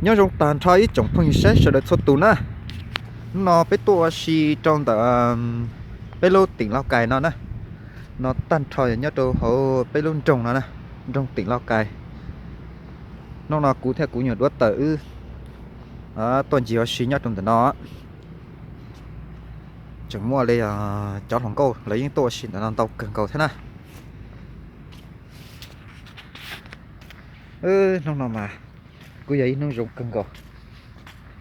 Nyob zoo tag nrho ib tsoom phooj ywg saib sawv daws txhua tus na. Hnub no peb tuaj ua si rau ntawm peb lub teem Lauj Kais no na. No tag nrho yog nyob rau hauv peb lub nroog no na, nroog teem Lauj Kais. Hnub no kuv thiab kuv nyuag duab tawm wb tuaj ncig ua si nyob rau ntawm no. Tseem muaj li cov hluas nkauj lawv yeej tuaj ua si ntawm no ntau kawg nkaus thiab na. Hnub no mas kuj yog ib hnub zoo kawg nkaus,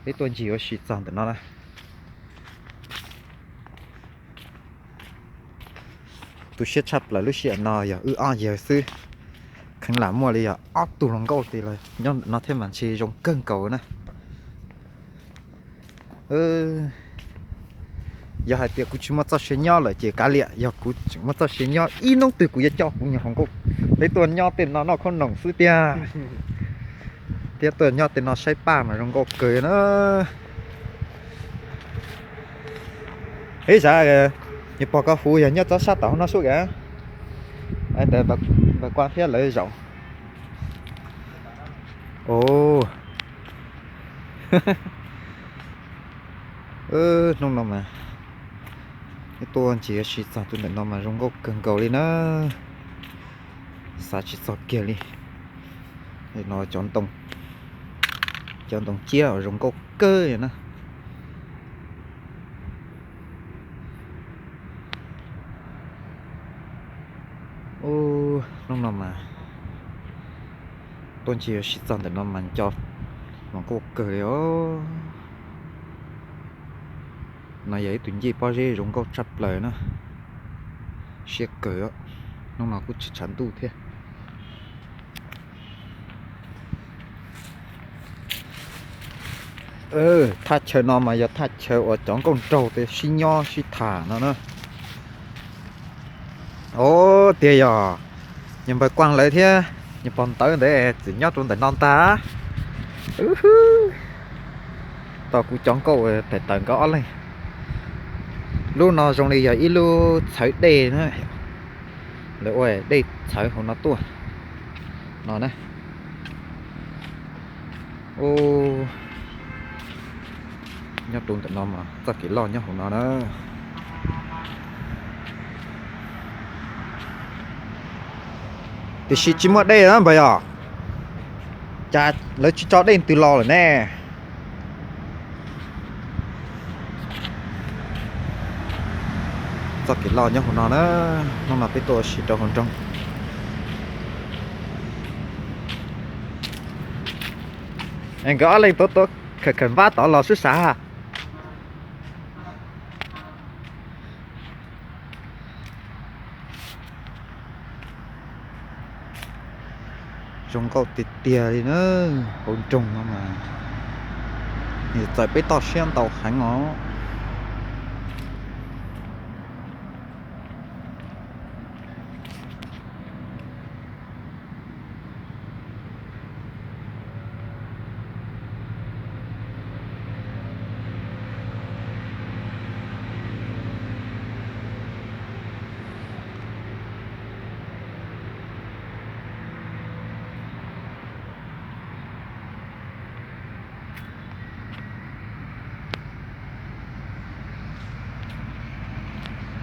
peb tuaj ncig ua si txog ntawm no na. Tu siab tshaj plaws lub sij hawm no yog wb ob yawg xwb, kheev lam muaj li yog ob tug hluas nkauj tis los nyob ntawm no thiab mas ntshe zoo kawg nkaus na. Yog hais tias kuv tsis muaj txoj sia nyob lawm ces kav liam, yog kuv tseem muaj txoj sia nyob ib hnub twg kuv yuav coj kuv nyuag hluas nkauj peb tuaj nyob tej no noj khob noom xwb tiag, thiab tuaj nyob tej no saib paj mas zoo nkauj kawg na. Ib sav, nws pog koj hu yog nyob txog sab tom hauv no sub ka. Ntawd npawg Kuab thiab lawv zaum. Hnub no mas tuaj ncig ua si txog tus ntawm no mas zoo nkauj kawg nkaus li na. Xav tsis txog kiag li. No cov ntoo ciab uas zoo nkauj kawg na. Hnub no mas tuaj ncig ua si txog ntawm no mas nco mas nkauj kawg li os. No yog ib tug ncej pob zeb zoo nkauj tshaj plaws na. Siab kawg, hnub no kuj tsis tshav ntuj thiab. Thaj chaw no mas yog thaj chaw uas cov nkauj nraug sib nyob sib tham no na. Os, tiag yog nyuag npawg Kuab lawv thiab nyuag pog ntawv ntawd txawm nyob rau ntawm no ntag. Tau kuv cov nkauj tawm tawm nkawd ob leeg. Lub no zoo li yog ib lub txhawv dej na, lawv ua dej txhawv hauv no tuaj no na. Nyob rau ntawm no mas txoj kev loj nyob hauv no na. Tiam sis tsis muaj dej na npawg yog, cas lawv tsis tso dej twg los lawm ne? Txoj kev loj nyob hauv no na, hnub no peb tuaj ua si rau hauv nroog. Nkawd ob leeg tuav tuav khawm khawm npab tod los sib sav. Zoo nkauj tiag tiag li na, hauv nroog no mas nws txawm peb toj siab ntau heev os.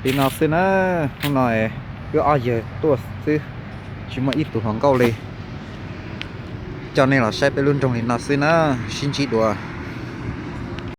Li no xwb na, hnub no wb ob yawg tuaj xwb, tsis muaj ib tug hluas nkauj li. Coj nej los saib peb lub nroog li no xwb na, sib ntsib dua.